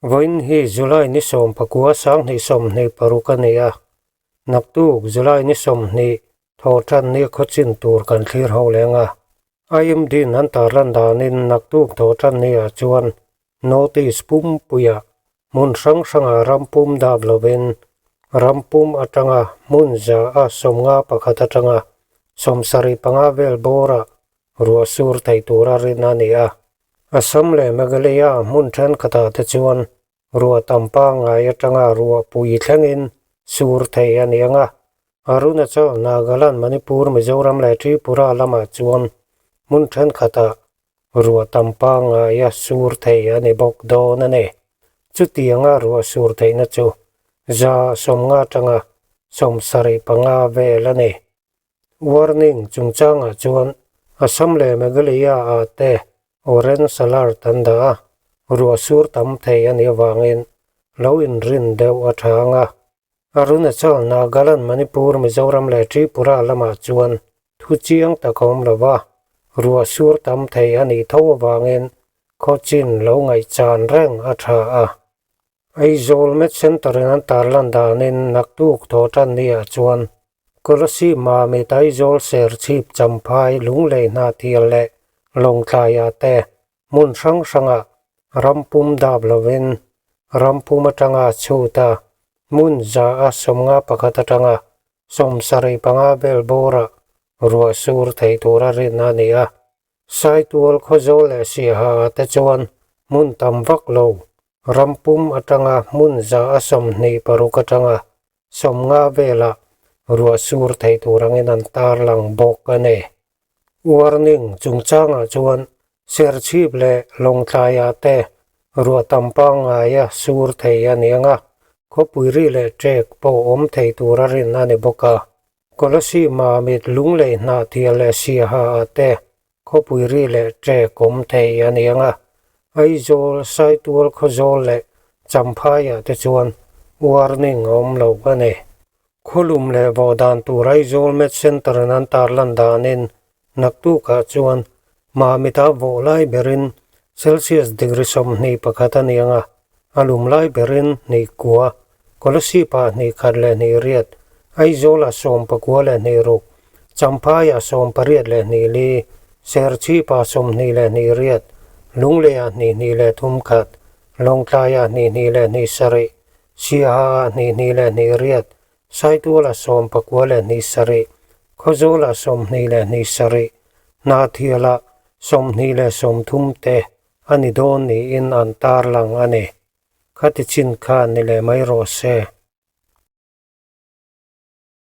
Vawiin hi July ni 19 2026 a ni a, naktuk July ni 20 thawhtan ni khawchin tur kan thlir ho leng a. IMD-in an tarlan danin naktuk thawhtan ni ah chuan Notice pumpuiah hmun hrang hrangah ram pum dap lovin ram pum atanga hmun 151 atanga 75 vel bawrah ruah sur thei tura rin a ni a. Assam leh Meghalaya hmun thenkhatah te chuan ruah tam pangngai atanga ruah pui thlengin sur thei a ni ang a. Arunachal, Nagaland, Manipur, Mizoram leh Tripura lamah chuan hmun thenkhatah ruah tam pangngaia sur thei a ni bawk dawn a ni. Chutianga ruah sur theihna chu 50 atanga 75 vel a ni. Warning chungchangah chuan Assam leh Meghalaya ah te Orange alert an dah a, ruah sur tam thei a nih avangin lo inrin deuh a tha ang a. Arunachal, Nagaland, Manipur, Mizoram leh Tripura lamah chuan thu chiang tak a awm lo va, ruah sur tam thei a nih tho avangin khawchin lo ngaihchan reng a tha a. Aizawl Med Centre in an tarlan danin naktuk thawhtan ni-ah chuan Kolasib Mamit Aizawl Serchhip Champhai Lunglei Hnahthial leh Lawngtlaiah te hmun hrang hrangah ram pum dap lovin ram pum atanga chhut a, hmun 151 atanga 75 vel bawrah ruah sur thei tura rin a ni a. Saitual Khawzawl leh Siaha te chuan hmun tam vak lo ram pum atanga hmun 126 atanga 50 velah ruah sur thei tur angin an tarlang bawk a ni. Warning chungchangah chuan Serchhip leh Lawngtlaiah te ruah tam pangngaia sur thei a ni ang a, khawpui ri leh ṭek pawh awm thei tura rin a ni bawk a. Kolasib Mamit Lunglei Hnahthial leh Siaha ah te khawpui ri leh ṭek awm thei a ni ang a, Aizawl, Saitual Khawzawl leh Champhai ah te chuan warning a awm lo a ni. Khawlum leh vawh dan tur Aizawl Med Centre in an tarlan danin naktuk ah chuan Mamit ah vawh lai berin Celsius degree 21 a ni ang a, a lum lai berin 2, Kolasib ah 2 leh 2 riat, Aizawl ah 19 leh 2 ruk, Champhai ah 18 leh 2 li, Serchhip ah 20 leh 2 riat, Lunglei ah 2 2 leh 3 khat, Lawngtlai ah 2 2 leh 2 sarih, Siaha ah 2 2 leh 2 riat, Saitual ah 19 leh 2 sarih, Khawzawl ah 20 leh 2 sarih, Hnahthial ah 20 leh 30 te a ni dawn niin an tarlang a ni. Khati chin khan ni leh mai rawh se.